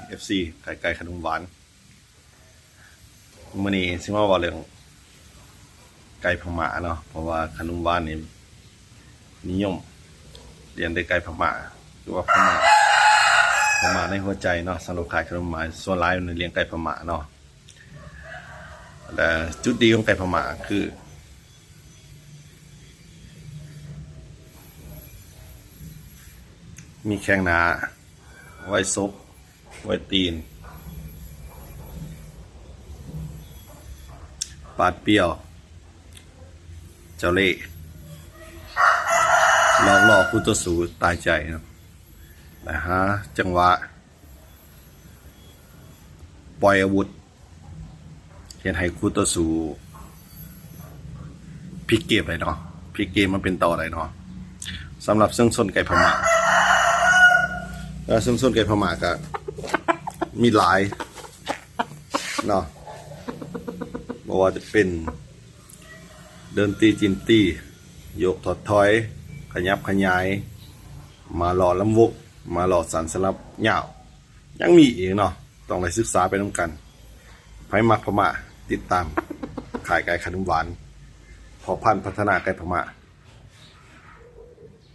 ເອັຟຊີ ຂ້າຍໄກ່ຂະໜົມຫວານ ມື້ນີ້ຊິມາເວົ້າເລື່ອງໄກ່ພະມ້າເນາະ ເພາະວ່າຂະໜົມຫວານນີ້ນິຍົມລ້ຽງແຕ່ໄກ່ພະມ້າ ຄືວ່າພະມ້າ ພະມ້າໃນຫົວໃຈເນາະ. ສຳລັບຄ້າຍຂະໜົມຫວານ ສ່ວນຫຼາຍມັນລ້ຽງໄກ່ພະມ້າເນາະ ແລະ ຈຸດດີຂອງໄກ່ພະມ້າຄື ມີແຂ້ງໜ້າ ໄວ້ສົບ ໄວ້ຕີນ ປາດປ່ຽວ ເຈົ້າເລ່ ຫຼອກຫຼໍ່ຄູ່ຕໍ່ສູ້ຕາຍໃຈເນາະ ແລະ ຫາຈັງຫວະປ່ອຍອາວຸດ ເຮັດໃຫ້ຄູ່ຕໍ່ສູ້ ພິກເກມໄດ້ເນາະ ພິກເກມມາເປັນຕໍ່ໄດ້ເນາະ. ສຳລັບເຊິ່ງຊົນໄກ່ພະມ້າ ເອີ ເຊິ່ງຊົນໄກ່ພະມ້າກະມີຫຼາຍເນາະ ບໍ່ວ່າຈະເປັນເດີນຕີ ຈີນຕີ ໂຍກຖອດຖອຍ ຂະຫຍັບຂະຫຍາຍ ໝາຫຼໍ່ລຳວົງ ໝາຫຼໍ່ສັ້ນສະຫຼັບຍາວ ຍັງມີອີກເນາະ ຕ້ອງໄດ້ສຶກສາໄປນຳກັນ. ໃຜມັກພະມ້າ ຕິດຕາມຄ້າຍໄກ່ຂະໜົມຫວານ ພໍ່ພັນພັດທະນາໄກ່ພະມ້າ.